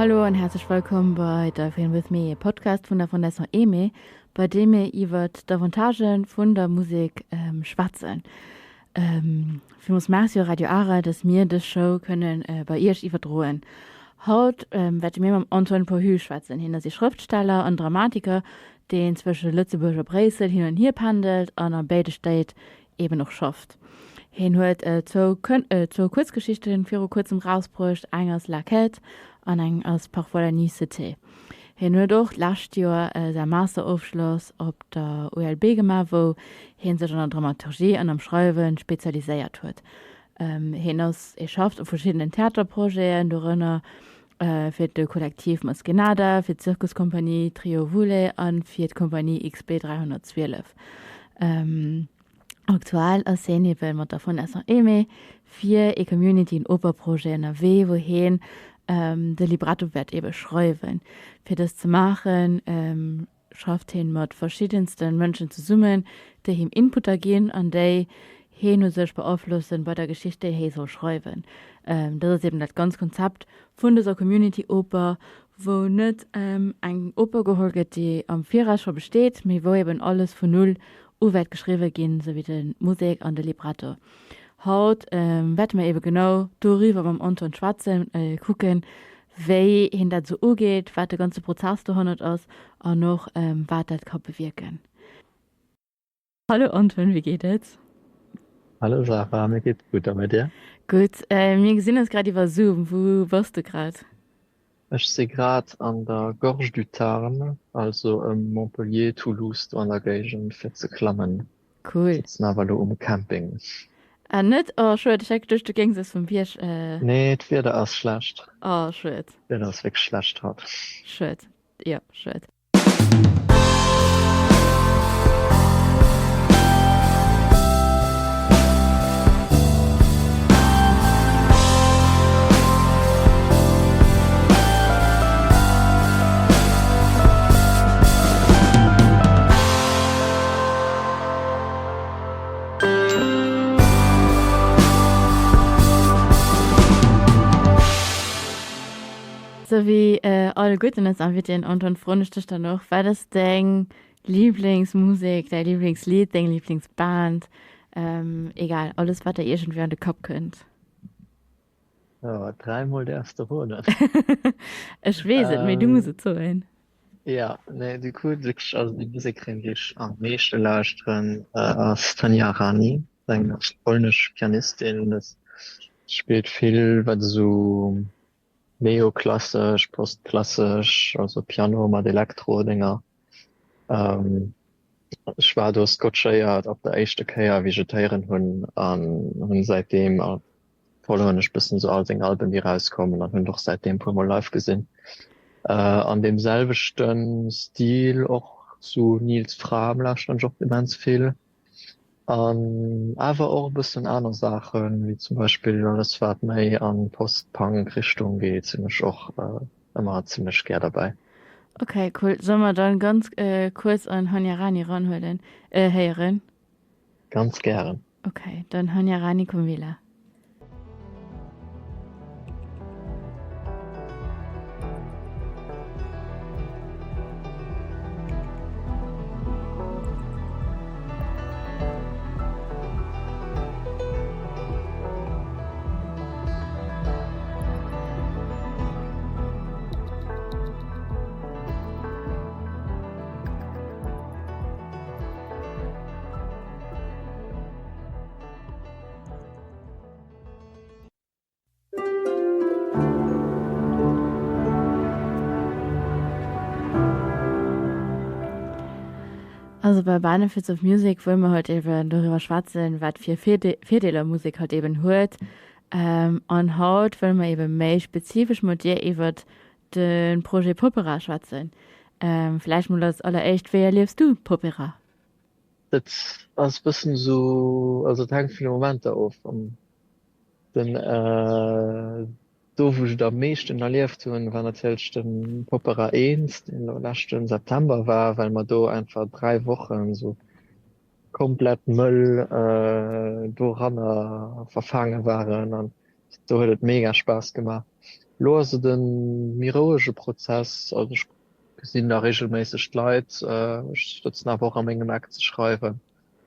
Hallo an häerzlech wëllkomm bei Dive In With Me, e Podcast vun der Fondation Aimée, bei deem mir iwwert d'Avantagen vun der Musek schwätzen. Villmools Merci u Radio Ara, dass mir dës Show kënnen bei Iech iwwerdroen. Haut wäerte mir mam Antoine Pohu schwätzen. Hien ass ee Schrëftsteller an Dramatiker, deen zwësche Lëtzebuerg a Bréissel hin an hier pendelt an a béide Stéit eben och schafft. Hien huet zwou Kuerzgeschichten viru kuerzem rausbruecht, eng ass La Quête an eng ass Parfois la nuit se tait. Hien huet och d'lescht Joer säi Masterofschloss op der ULB gemaach, wou hie sech an der Dramaturgie an am Schreiwe spezialiséiert huet. Hien ass, hie schafft u verschiddenen Theaterprojeten, dorënner fir de Kollektiv Maskenada, fir d'Zirkuskompanie Trio Voulé a fir d'Kompanie XB 312. Aktuell ass hien ebe mat der Fondation Aimée fir ee Community an Oper-Projet ënnerwee, wou hien de Libretto wäert ebe schreiwen. Fir dëst ze maachen, schafft hien mat verschiddenste Mënschen zesummen, déi him Inputter ginn an déi hien u sech beaflossen bei der Geschicht, déi hie soll schreiwen. Dat ass eben dat ganz Konzept vun dëser Community Oper, wou net eng Oper geholl gëtt, déi am Viraus scho besteet, mee wou eben alles vun Null u wäert geschriwwe ginn, sou wéi de Musek an de Libretto. Haut wäerte mer ebe genau doriwwer mam Anton schwätzen, kucken, wéi hien dat esou ugeet, wat de ganze Prozess dohannert ass an och wat dat ka bewierken. Hallo Anton, wéi geet et? Hallo Sarah, mir geet et gutt a bei dir? Gutt, mir gesinn eis grad iwwer Zoom. Wou bass de grad? Ech si grad an der Gorge du Tarn, also ëm Montpellier, Toulouse do an der Géigend fir ze klammen. Cool. Sëtzen awer elo um Camping. Ah net? Oh schued, ech hat geduecht du géings es vum Bierg. Nee, d'Wieder ass schlecht. Oh schued. D'Wieder ass wierklech schlecht haut. Schued, jo schued. Sou wéi all gudden eis Invitéen, Anton, froen ech dech dann och, Wat ass deng Liblingsmusek, däi Liblingslidd, deng Liblingsband? Egal, alles wat der iergendwéi an de Kapp kënnt. Oh, dräimol däerfs de roden. Ech weess et, mee du muss et soen. Ja, nee, du coup, wierklech, also déi Musekerin, déi ech am meeschte lauschteren, ass d'Tanja Rani, eng polnesch Pianistin. Dat spillt vill, wat esou neoklassesch, postklassesch, also Piano mat Elektro-Dénger. Ech war do scotchéiert ab der éischter Kéier, wéi ech et héieren hunn, an hunn säitdeem Followen ech bëssen sou all seng Alben déi rauskommen an hunn och säitdeem puer mol live gesinn. An deem selwechten Stil och zu Nils Frahm lauschteren ech och immens vill an awer och e bëssen aner Saachen wéi zum Beispill alles wat méi an Post-Punk Richtung geet sinn ech och ëmmer zimlech gär derbäi. Ok cool, solle mer dann ganz kuerz an Hania Rani ranhuelen, héieren? Ganz gären. Ok, dann Hania Rani Kumwila. Also bei Benefits of Music wëlle mer haut eben doriwwer schwätzen, wat fir Virdeeler Musek halt eben huet. An haut wëlle mer eben méi spezifesch mat dir iwwert de Projet Popera schwätzen. Vläicht mol als alleréischt, wéi erliefs du Popera? Dat ass e bëssen esou, also et hänkt vun de Momenter of. An den, do wou ech et am meeschten erlieft hunn, war natierlech de Popera 1, deen elo leschte September war, well mer do einfach 3 Wochen esou komplett mëll doranner verfaange waren an do huet et mega Spaass gemaach. Elo ass et e méi rouege Prozess, also ech gesinn da reegelméisseg d'Leit, ech sëtzen awer och a mengem Eck ze schreiwen.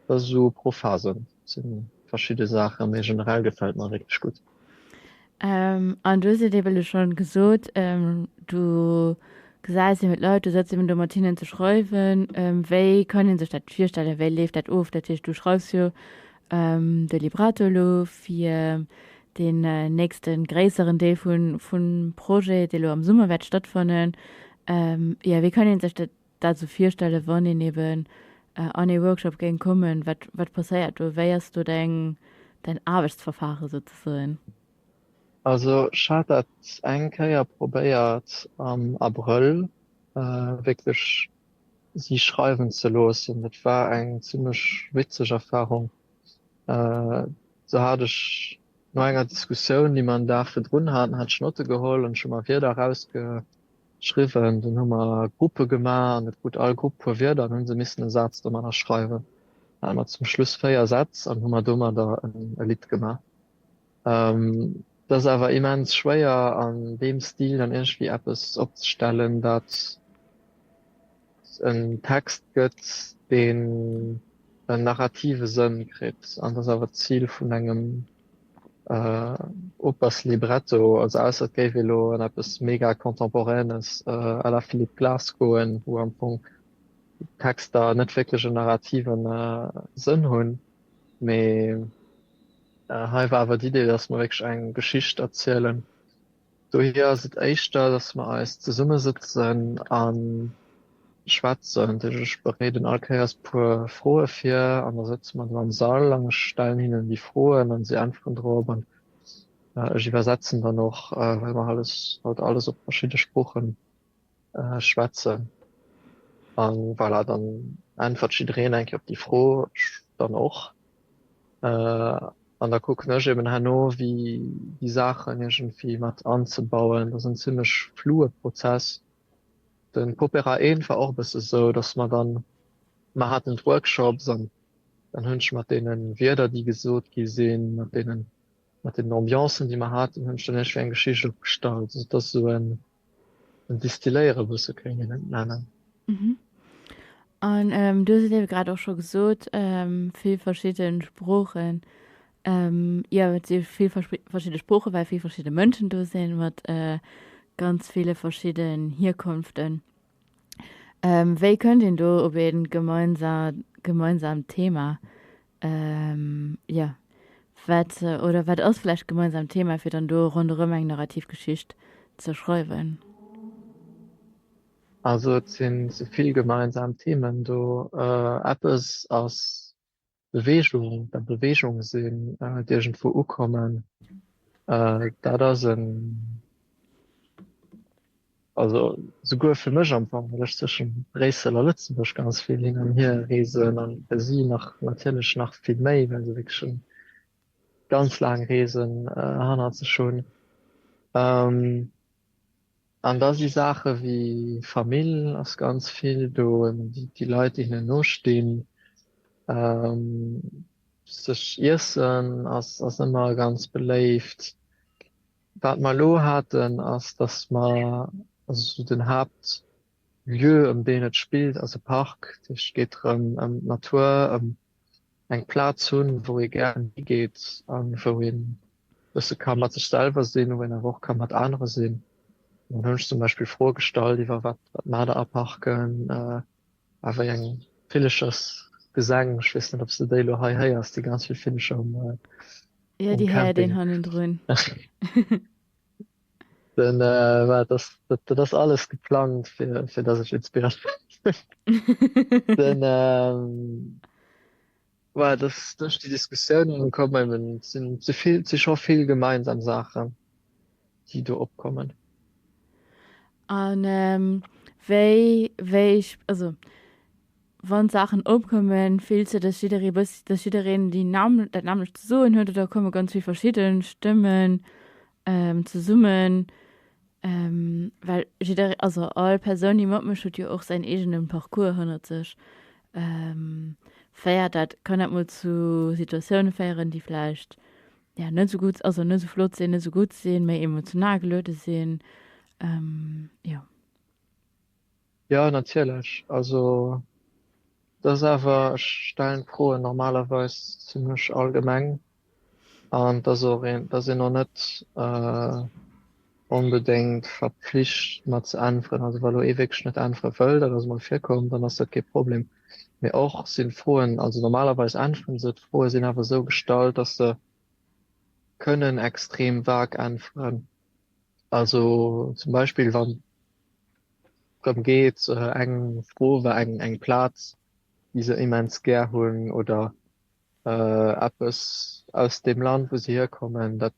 Dat ass esou pro Phasen, et si verschidde Saachen, mee generell gefält mer wierklech gutt. An du hues et eben elo schonn gesot, du gesäis eben d'Leit, du sëtz eben do mat hinnen ze schreiwen. Wéi kann ee sech dat virstellen, wéi leeft dat of? Dat heescht, du schreifs jo de Libretto elo fir deen nächste gréisseren Deel vum Projet, dee lo am Summer wäert stattfannen. Jo, wéi kann ee sech dat dat esou virstellen, wann een eben an ee Workshop géing kommen? Wat, wat passéiert do? Wéi ass do deng, däin Aarbechtsverfare souzesoen? Also ech hat dat eng Kéier probéiert am Abrëll, wierklech si schreiwen ze loossen. Dat war eng zimmlech witzeg Erfarung. Do hat ech no enger Diskussioun, déi mer en Dag virdrun haten, hat ech Notte geholl an ech hu mer Wierder erausgeschriwwen. Dunn hu mer Gruppe gemaach an et krut all Grupp puer Wierder an hunn se missen e Saz domadder schreiwen. Dann hate mer zum Schluss 4 Sätz an hu mer domadder e Lidd gemaach. Et ass awer immens schwéier an deem Stil dann iergendwéi eppes opzestellen, dat en Text gëtt, deen en narrative Sënn kritt. An dat ass awer d'Zil vun engem Operslibretto, also ausser et géif ee lo an eppes mega Contemporaines à la Philip Glass goen, wou am Fong d'Texter net wierklech en narrative Sënn hunn, mee Hei war awer d'Idee, dass mer wierklech eng Geschicht erzielen. Dohier ass et éischter, dass mer eis zesummesëtzen a schwätzen. Dat heescht, ech bereeden all Kéiers e puer Froe vir an da sëtze mer do am Sall an ech stellen hinnen déi Froen an si äntweren drop an ech iwwersetzen dann och, well mer alles, halt alles op verschidde Sproochen schwätzen. An voilà, dann äntwert jiddereen eng Kéier op déi Fro, ech dann och. An da kucken ech eben herno, wéi déi Saachen iergendwéi mat anzebauen. Dat ass en zimmlech floue Prozess. De Popera 1 war och e bësse sou, datt mer dann, mer haten d'Workshops an dann hunn ech mat deene Wierder, déi gesot gi sinn, mat deenen, mat deenen Ambiancen, déi mer haten, hunn ech dann iergendwéi eng Geschicht opgestallt. Also et ass esou en En Distilléiere bësse kéint een et nennen. Mhm. An ähm, du hues et ebe grad och scho gesot, ähm, vill verschidde Sproochen. Ähm, jo, et si vill verschidde Sproochen, well vill verschidde Mënschen do sinn, mat äh, ganz ville verschidden Hierkonften. Ähm, wéi kënnt een do op ee gemeinsa gemeinsaamt Thema? Ähm, jo, wat, oder wat ass vläicht gemeinsaamt Thema, fir dann do ronderëm eng narrativ Geschicht ze schreiwen? Also et sinn ze vill gemeinsam Themen do. Eppes ass Beweegung, a Beweegung sinn, d'iergendwou ukommen. Dat ass en, also souguer fir mech am Fong, well ech zwëschen Bréissel a Lëtzebuerg ganz vill hin an hier reesen an fir si nach natierlech nach vill méi, well se wierklech schon ganz laang Reesen hannert sech hunn. An da si Saache wéi Famill ass ganz vill do, déi Leit, déi hinnen nostinn, sech iessen ass ëmmer ganz beléift. Wat mer elo haten, ass, datt mer, also esou den Haaptlieu, ëm deen et spillt, ass e Park. Dat heescht, et geet drëm, ëm d'Natur, ëm eng Plaz hunn, wou ee gären higeet a wou een e bësse ka mat sech selwer sinn, wou een awer och ka mat anere sinn. Dann hunn ech zum Beispill Froe gestallt iwwer wat, wat maacht der a Parken, a wéi eng Villechersgesäng, ech weess net, ob s de déi elo hei héiers, déi ganz vill Villecher um, Ja, um déi héiert een Camping. hannendrun. Den, äh, wat ass, dat, dat ass alles geplangt, fir, fir dass ech Inspiratioun hunn. Den, ähm, voilà, das, duerch déi Diskussiounen kommen eben, sinn ze vill, si scho vill gemeinsam Saachen, déi do opkommen. An ähm, wéi, wéi, also wann Saachen opkommen, fills de, dass jidderee bëss, dass jiddereen déi nam, dat nämmlecht ze soen huet oder komme ganz vill verschidde Stëmmen ähm, zesummen? Ähm, well jidder, also all Persoun, déi matmécht, huet jo och säin eegene Parcours hannert sech. Ähm, féiert dat, kann dat mol zu Situatioune féieren, déi vläicht. Ja, net esou gutt, also net esou flott sinn, net esou gutt sinn, méi emotional geluede sinn. Jo. Jo, natierlech. Also dat ass awer, ech stellen d'Froen normalerweis zimlech allgemeng an et ass och een, et ass een och net onbedéngt verpflicht mer ze äntweren. Also wa lo ee wierklech net äntwere wëll, dat ass emol virkomm, dann ass dat kee Problem. Mee och sinn d'Froen, also normalerweis äntweren se, d'Froe sinn awer esou gestallt, dass se kënnen extrem vag äntweren. Also zum Beispill wann drëm geet, eng Fro war eng eng Plaz, déi se immens gär hunn oder eppes aus deem Land, wou se hierkommen, dat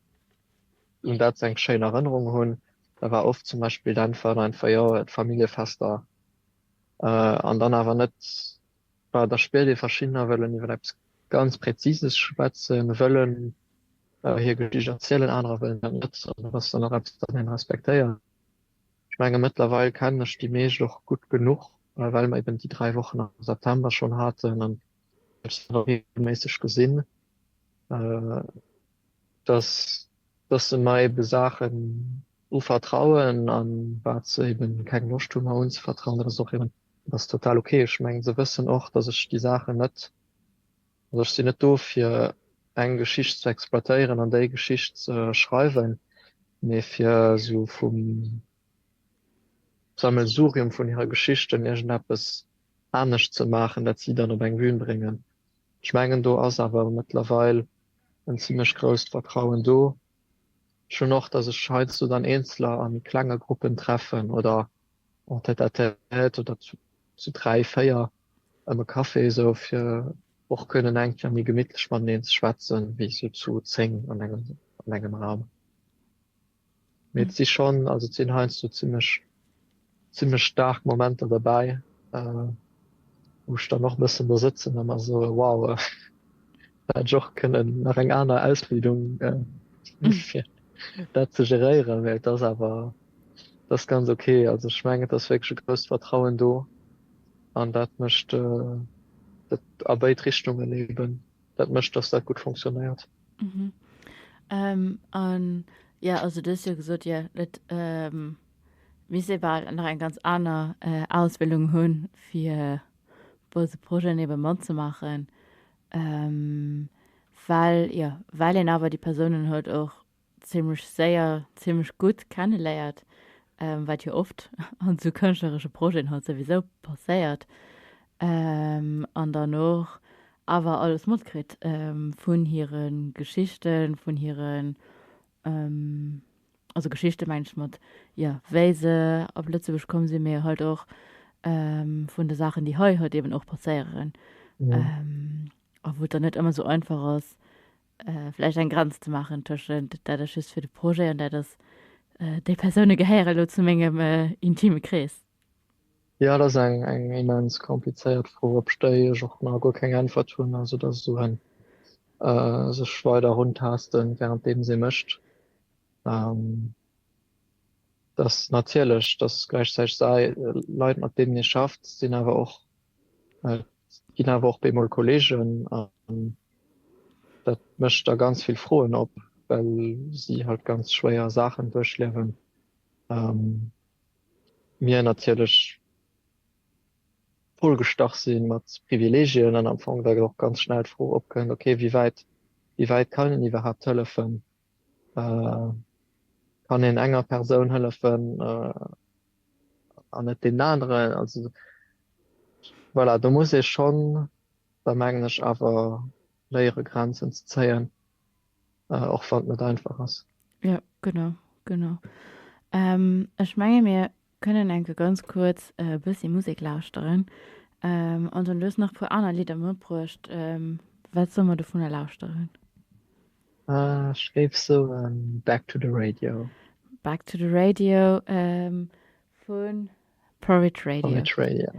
un dat se eng schéin Erënnerung hunn. Da war oft zum Beispill d'Äntwert einfach, jo, d'Familljefester. An dann awer net, well da spiert ee verschiddener wëllen iwwer eppes ganz Präzises schwätzen, wëllen hir Geschicht erzielen, anerer wëllen dat net. An dat ass dann och eppes, dat een respektéiert. Ech menge mëttlerweil kennen ech déi meescht och gutt genuch, well mer eben déi 3 Wochen am September schonn haten an ech se och reegelméisseg gesinn, dass dass se mer ebe Saachen uvertrauen an wat se eben keng Loscht hu mer unzevertrauen. Dat ass och eben, dat ass total ok. Ech mengen se wëssen och, dass ech déi Saachen net, also ech sinn net do fir eng Geschicht ze exploitéieren an déi Geschicht ze schreiwen, mee fir esou vum Sammelsurium vun hire Geschichten iergendeppes anescht ze maachen, dat si dann op eng Bühn bréngen. Ech mengen do ass awer mëttlerweil en zimlech grousst Vertrauen do. Ech hunn och, datt ech heiansdo dann Eenzeler a méi klenge Gruppen treffen oder en tête-à-tête oder zu zu 3, 4 ëm e Café esou, fir och kënnen eng Kéier méi gemittlech mateneen ze schwätzen, wéi esou zu 10 an engem an engem Raum. Mee et si schonn, also et sinn heiansdo zimmlech zimmlech staark Momenter derbäi, wou ech dann och e bëssen do sëtzen a mer soe wow, da hätt ech och kënnen nach eng aner Ausbildung fir dat ze geréieren. Mee et ass awer, et ass ganz ok. Also ech mengen, et ass wierklech e grousst Vertrauen do an dat mécht dat a béid Richtungen eben, dat mécht, datt dat gutt fonctionnéiert. Mhm. Ähm, an ja, also du hast jo gesot, ja, dat ähm, misst ee bal nach eng ganz aner äh, Ausbildung hunn, fir bei esou Projeten ebe matzemaachen. Ähm, well, ja, well een awer déi Persounen huet och zimmlech séier zimmlech gutt kenneléiert, wat jo oft an esou kënschtleresche Projeten halt souwisou passéiert, an dann och awer alles matkritt vun hire Geschichten, vun hiren, also Geschichte mengen ech mat, jo, wéi se op Lëtzebuerg komm sinn, mee halt och vun de Saachen, déi hei halt eben och passéieren, a wou et dann net ëmmer esou einfach ass, vläicht eng Grenz ze maachen tëschent dat ass just fir de Projet an dat ass, déi Persoune gehéiere lo zu mengem intime Krees. Jo, dat ass eng eng immens komplizéiert Fro, op déi ech och nach guer keng Äntwert hunn. Also dat ass esou en sech weider eruntaasten, wärenddeems ee mécht. Dass natierlech, dass gläichzäiteg sei Leit, mat deenen ee schafft, sinn awer och, ginn awer och bemol Kolleegen an dat mécht da ganz vill Froen op, well si halt ganz schwéier Saachen duerchliewen. Mir natierlech vollgestach si mat Privileegien an am Fong da och ganz schnell d'Fro opkënnt, okay, wéi wäit, wéi wäit kann een iwwerhaapt hëllefen? Kann een enger Persoun hëllefen an net deenen aneren? Also voilà, do muss ee schonn da mengen ech awer léiere Grenzen ze zéien, och wann et net einfach ass. Jo, genau, genau. Ech menge mir kënnen enke ganz kuerz e bëssi Musek lauschteren. Anton, du hues nach e puer aner Lidder matbruecht. Wat solle mer dovunner lauschteren? Ech géif soen Back to the Radio. Back to the Radio vu Porridge Radio. Porridge Radio.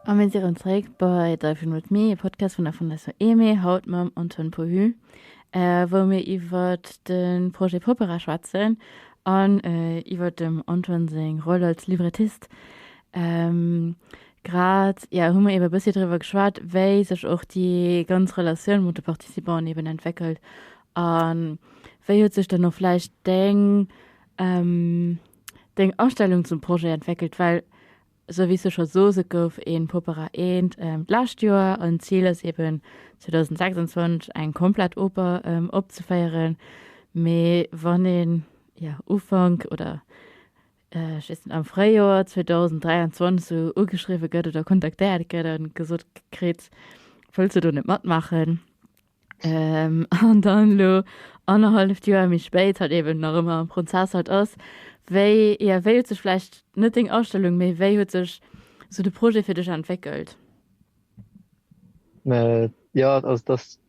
A mir si rëm zeréck bei Dive In With Me, e Podcast vun der Fondation Aimée, haut mam Antoine Pohu, wou mir iwwer de Projet Popera schwätzen an iwwer dem Antoine seng Roll als Librettist. Grad, jo, hu mir ebe e bëssi driwwer geschwat, wéi sech och déi ganz Relatioun mat de Participanten eben entwéckelt a wéi huet sech dann och vläicht deng, deng Astellung zum Projet entwéckelt, well Esou wéi s de scho sos, et gouf een Popera Eent d'lescht Joer an d'Zil ass eben 2026 eng komplett Oper opzeféieren. Mee wann een, jo, Ufank oder ech weess net, am Fréijoer 2023 esou ugeschriwwe gëtt oder kontaktéiert gëtt a gesot kritt, wëlls de do net matmaachen? Ähm, an dann lo annerhalleft Joer méi spéit halt eben nach ëmmer am Prozess halt ass. Wéi, ja, wéi huet sech vläicht net deng Astellung, mee wéi huet sech sou de Projet fir dech entwéckelt? Äh, ja, also das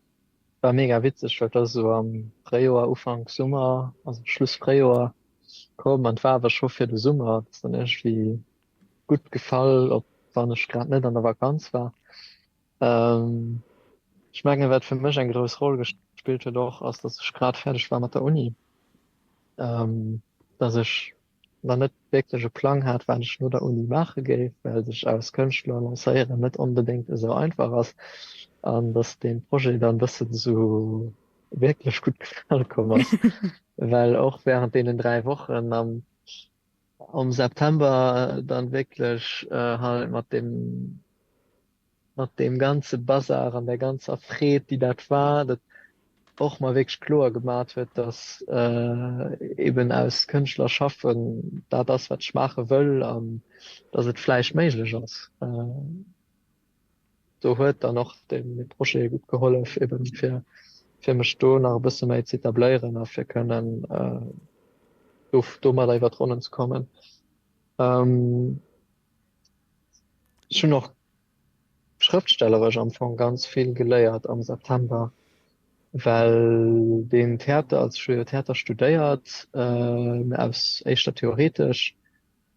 war mega witzeg, well das esou am Fréijoer, Ufank Summer, also Schluss Fréijoer koum an war awer scho fir de Summer. Dat ass dann iergendwéi gutt gefall, och wann ech grad net an der Vakanz war. Ech mengen, wat fir mech eng grouss Roll gespillt huet och, ass, datt ech grad fäerdeg war mat der Uni, datt ech nach net wierklech e Plang hat, wat ech no der Uni maache géif, well sech als Kënschtler lancéieren net onbedéngt esou einfach ass, an datt dee Projet dann e bëssen esou wierklech gutt gefall komm ass, well och während deenen 3 Wochen am am September dann wierklech halt mat dem mat deem ganze Bazar an der ganzer Freed, déi dat war, dat och mer wierklech kloer gemat huet, dass eben aus Kënschtler schaffen dat ass, wat ech maache wëll an dass et vläicht méiglech ass. Do huet dann och de Projet gutt gehollef, eben fir fir mech do nach e bësse méi z'etabléieren a fir kënnen do domadder iwwer d'Ronnen ze kommen. Ech hunn och schrëftstelleresch am Fong ganz vill geléiert am September, well deen Theater, also ech hu jo Theater studéiert, mä aus éischter theoretesch.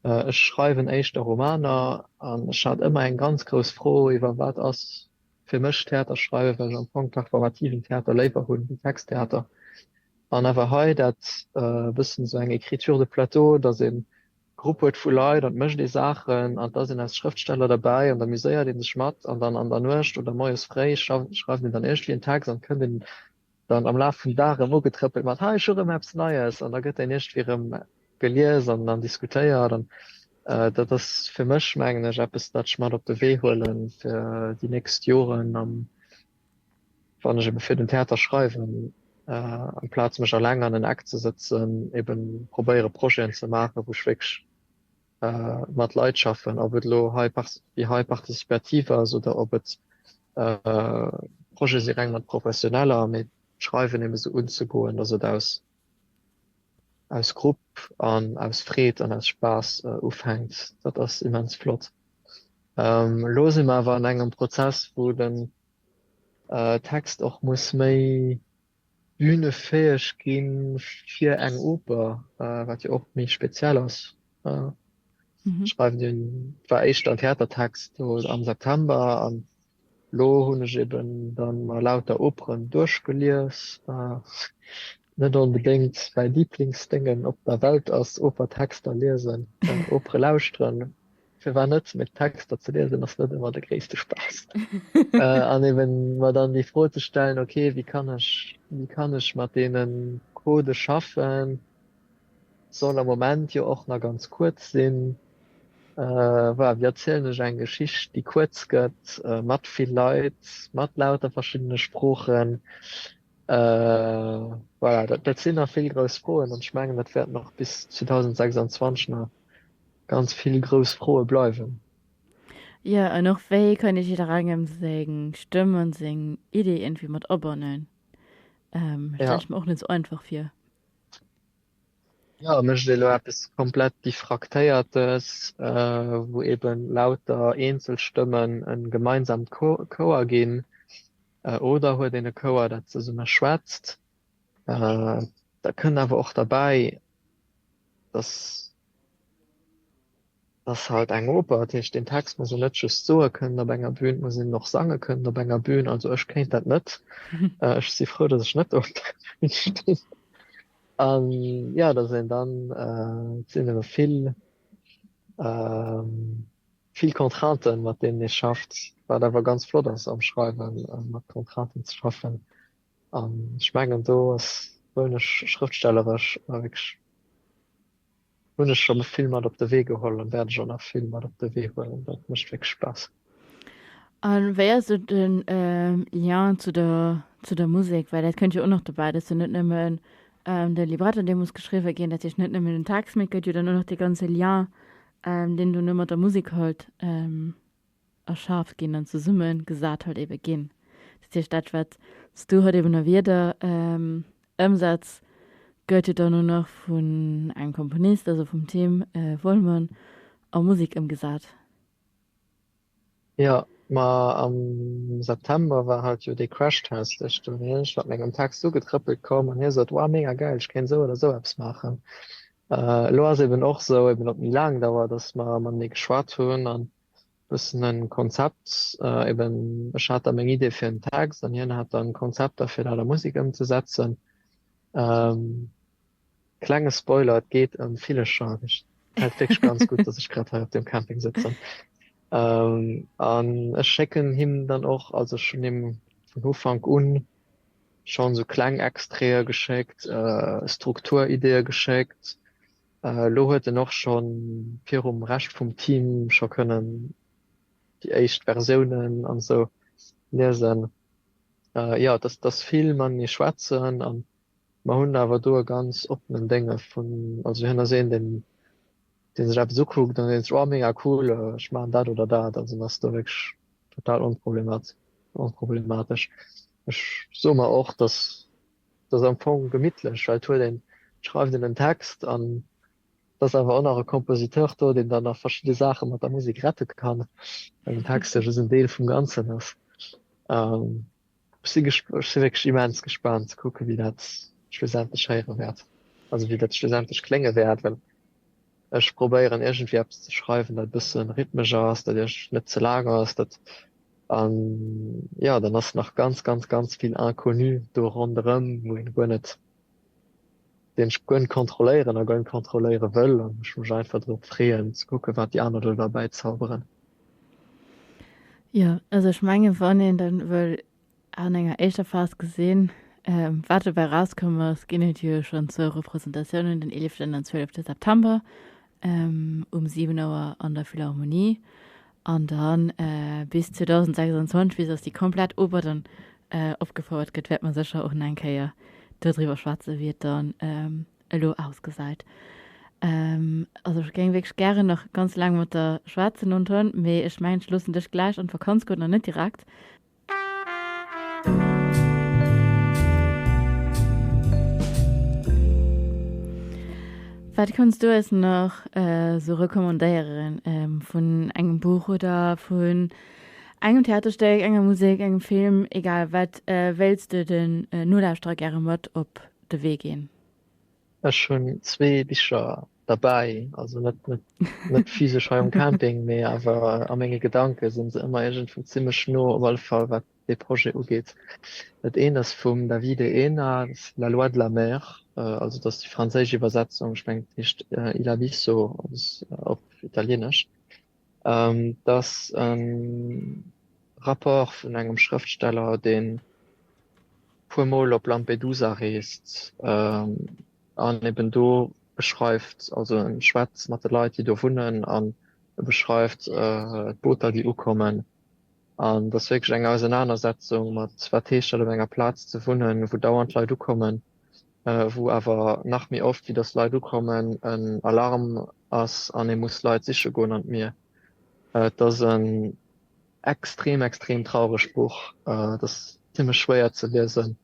Ech schreiwen éischter Romaner an ech hat ëmmer eng ganz grouss Fro iwwer wat ass fir mech Theater schreiwen, well ech am Fong performativen Theater léiwer hunn wéi Texttheater. An awer hei dat e bëssen esou eng Écriture de plateau, datt ee Grupp huet vu Leit an et mécht ee Saachen an et ass een als Schrëftsteller derbäi an da amuséiert ee sech mat an dann an der Nuecht oder moies fréi schreift een dann iergendwéi en Text an et kënnt een dann am Laf vum Dag erëm ugetrëppelt mat, Hei, ech hu rëm eppes Neies! An da gëtt deen iergendwéi erëm gelies an dann diskutéiert. An dat ass fir mech, mengen ech, eppes, dat ech mat op de Wee huele fir déi nächst Joren, wann ech ebe fir den Theater schreiwen, amplaz mech eleng an en Eck ze sëtzen, ebe probéiere Projeten ze maachen, wou ech wierklech mat Leit schaffen, ob et elo hei wéi hei participativ ass oder ob et Projete si reng mat Professioneller, mee d'Schreiwen eben esou unzegoen, datt et aus aus Grupp an aus Freed an aus Spaass ufänkt, dat ass immens flott. Elo si mer awer an engem Prozess, wou den Text och muss méi bühnefäeg gi fir eng Oper, wat jo och méi speziell ass. Schreiwen den war éischter en Theatertext do am September an lo hunn ech eben dann mer lauter Operen duerchgelies. Net onbedéngt mäi Liiblingsdéngen op der Welt ass Opertexter liesen, Opere lauschteren. Firwat net, mee d'Texter ze liesen ass net ëmmer de gréisste Spaass. An eben mer dann déi Fro ze stellen, ok, wéi kann ech, wéi kann ech mat deene Codë schaffen? Soll am Moment jo och nach ganz kuerz sinn. Voilà, wéi erzielen ech eng Geschicht, déi kuerz gëtt, mat vill Leit, mat lauter verschiddene Sproochen? Voilà, dat, dat sinn nach vill grouss Froen an ech mengen, dat wäerten och bis 2026 nach ganz vill grouss Froe bleiwen. Jo, an och wéi kann ee jidderengem seng Stëmm an seng Idee iergendwéi mat abannen? Ähm, stelle ech mer och net esou einfach vir. Jo, mécht ee lo eppes komplett Diffraktéiertes, wou eben lauter eenzel Stëmmen e gemeinsamt Chouer ginn, oder huet een e Chouer, dat zesumme schwätzt? Da kënnt awer och derbäi, dass. Ass halt eng Oper, dat heescht deen Text muss een net just soe kënnen op enger Bühn, et muss een en och sange kënnen op enger Bühn. Also ech kéint dat net. Ech si frou, datt ech net op der Bühn stinn. An jo, datt een dann, et sinn ebe vill, vill Contrainten, mat deenen ee schafft, wat awer ganz flott ass am Schreiwen, mat Contrainten ze schaffen. An ech mengen do ass, wëllen ech schrëftstelleresch wierklech Hunn ech scho vill mat op de Wee geholl an wäert ech och nach vill mat op de Wee huelen. Dat mécht wierklech Spaass. A wéi ass esou de Lien zu der, zu der Musek? Well dat kënnt jo och nach dobäi, dat ass jo net nëmmen de Libretto, dee muss geschriwwe ginn, dat heescht net nëmmen den Text, mee et gëtt jo dann och nach dee ganze Lien, deen dono mat der Musek halt erschaaft ginn an zesumme gesat halt ebe ginn. Dat heescht, dat wat s du halt eben a Wierder ëmsetz, gëtt jo dann och nach vun engem Komponist, also vum Tim Wollmann, a Musek ëmgesat. Jo, ma am September war halt jo dee Crashtest, ech do sinn ech mat mengem Text ugetrëppelt komm an hie sot, Wow, mega gäil, ech kéint esou oder esou eppes maachen. Elo ass eben och esou, eben op méi laang Dauer, datt mer matenee geschwat hunn an bëssen en Konzept, eben ech hat da meng Idee fir en Text an hien hat dann Konzepter fir dat a Musek ëmzesetzen. Klenge Spoiler, et geet ëm Villecher. Ech fält wierklech ganz gutt, dass ech grad hei op dem Camping sëtzen. An ech schécken him dann och, also ech hunn him vun Ufank un schonn esou kleng Extraite geschéckt, Strukturideeë geschéckt. Elo huet en och scho virum Rescht vum Team scho kënnen déi éischt Versiounen an esou liesen. Jo, et ass, et ass vill matenee schwätzen an mer hunn awer do e ganz oppenen Dénge vun, also hien ass een, deen, dee sech eppes ukuckt an deen sech, oh mega cool, ech maachen dat oder dat. Also en ass do wierklech total onproblemat, onproblematesch. Ech soe mer och, dass Et ass am Fong gemittlech, well et huet een, et schreift een en Text an et ass awer och nach e Compositeur do, deen dann nach verschidde Saache mat der Musek rette kann, well den Text jo just en Deel vum Ganzen ass. Ech si ech si wierklech immens gespaant ze kucken, wéi dat schlussendlech héiere wäert, also wéi dat schlussendlech klénge wäert, well ech probéieren iergendwéi eppes ze schreiwen, dat e bësse rhythmesch ass, dat ierg net ze laang ass, dat An jo, dann ass nach ganz, ganz, ganz vill Inconnu do ronderëm, wou een guer net, deen ech guer net kontrolléieren a guer net kontrolléiere wëll an ech mech einfach drop freeën ze kucken, wat déi aner do derbäi zauberen. Jo, also ech mengen, wann een dann wëll an enger éischter Phas gesinn, wat dobäi erauskomm ass, ginn et jo schonn zwou Representatiounen, den 11 an 12 September um 7 Auer an der Philharmonie an dann bis 2026, bis dass déi komplett Oper dann opgefouert gëtt, wäerte mer sécher och nach eng Kéier dodriwwer schwätzen, wéi et dann elo ausgesäit. Also ech géing wierklech gären nach ganz laang mat der schwätzen, Antoine, mee ech mengen, ech loossen dech gläich an d'Vakanz goen an net direkt. Wat kanns du eis nach esou recommandéieren vun engem Buch oder vun engem Theaterstéck, enger Musek, engem Film, egal wat, wéilts de den Nolauschterer gäre mat op de Wee ginn? Ech hunn zwee Bicher derbäi, also net net net physesch hei um Camping, mee awer a menge Gedanke sinn se ëmmer iergendwou zimmlech no, op alle Fall wat dee Projet ugeet. Dat eent ass vum Davide Ena, dat ass La loi de la mer, also dat ass déi franséisch Iwwersetzung, ech mengen et heescht Il abisso op Italieenesch. Dat ass e Rapport vun engem Schrëftsteller, deen puer Mol op Lampedusa reest an eben do beschreift, also en schwätzt mat de Leit, déi do wunnen an e beschreift d'Booter, déi ukommen. An dat ass wierklech eng Ausenanersetzung mat, wat heescht dat op enger Plaz ze wunnen, wou dauernd Leit ukommen, wou awer nach méi oft, wéi datt Leit ukommen, en Alarm ass an ee muss Leit siche goen an d'Mier. Et ass en extrem, extrem trauregt Buch. Et ass zimmlech schwéier ze liesen.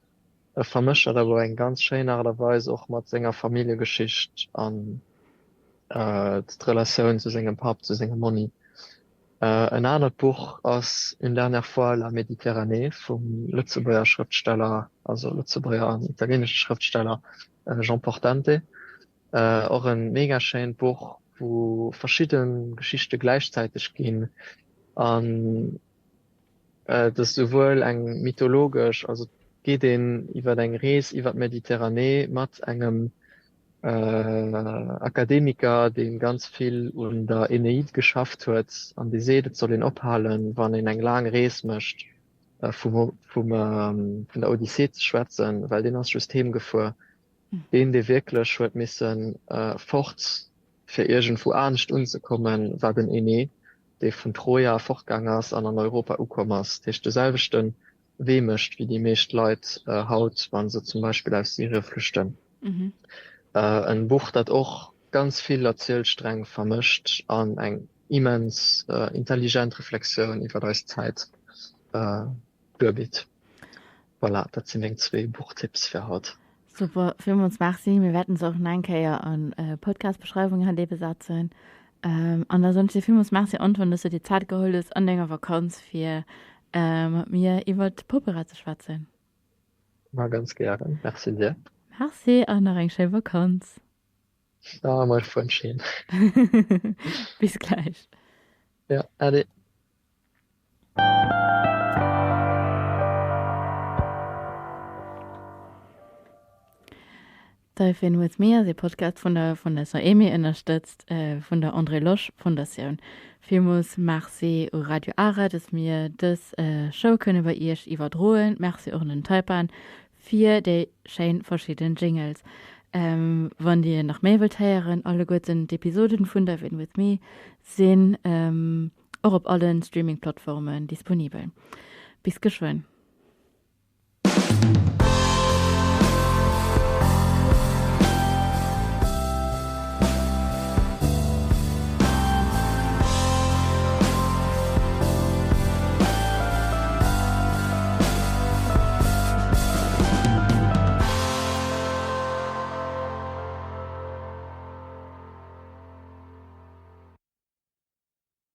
E vermëscht dat awer op eng ganz schéin Aart a Weis och mat senger Familljegeschicht an d'Relatioun zu sengem Papp, zu sengem Monni. En anert Buch ass Une dernière fois la Méditerranée vum Lëtzebuerger Schrëftsteller, also Lëtzebuerger an italieenesche Schrëftsteller Jean Portante. Och e mega schéint Buch. wou verschidde Geschichte gläichzäiteg ginn an et ass souwuel eng mythologesch, also et geet een iwwer eng Rees iwwer d'Mediterranee mat engem Akademiker, dee ganz vill un der Aeneid geschafft huet an dee seet, et soll een ophalen, wann een eng laang Rees mécht, vum vun der Odyssee ze schwätzen, well deen ass just heem gefuer. Deen, dee wierklech huet misse fort, fir iergendwou anescht unzekommen, war den Aenée, dee vun Troja fortgaang ass an an Europa ukomm ass. Dat heescht, de selwechte Wee mécht wéi déi meescht Leit haut, wa se zum Beispill aus Syrie flüchten. En Buch, dat och ganz vill Erzielsträng vermëscht an eng immens intelligent Reflexioun iwwer eis Zäit duerbitt. Voilà, dat si meng zwee Buchtipps fir haut. Super, villmools Merci. Mir wäerten se och nach eng Kéier an Podcast-Beschreiwung hei ebe setzen. An da soen ech dir villmools Merci, Antoine, dass du dir Zäit geholl hues an denger Vakanz, fir mat mir iwwer d'Popera ze schwätzen. Ma ganz gären. Merci dir. Merci an nach eng schéi Vakanz. Ah, mei Frëndchen. Bis gläich. Ja, ade. Dive In With Me ass ee Podcast vun der Fondation Aimée, ënnerstëtzt vun der André Losch Fondatioun. Villmools Merci u Radio Ara, dass mir dës Show kënne bei Iech iwwerdroen. Merci och un den Taipan fir déi schéin verschidden Jingles. Wann Dir nach méi wëllt héieren, alleguerten d'Episoden vun Dive In With Me sinn och op allen Streaming-Plattformen disponibel. Bis geschwënn.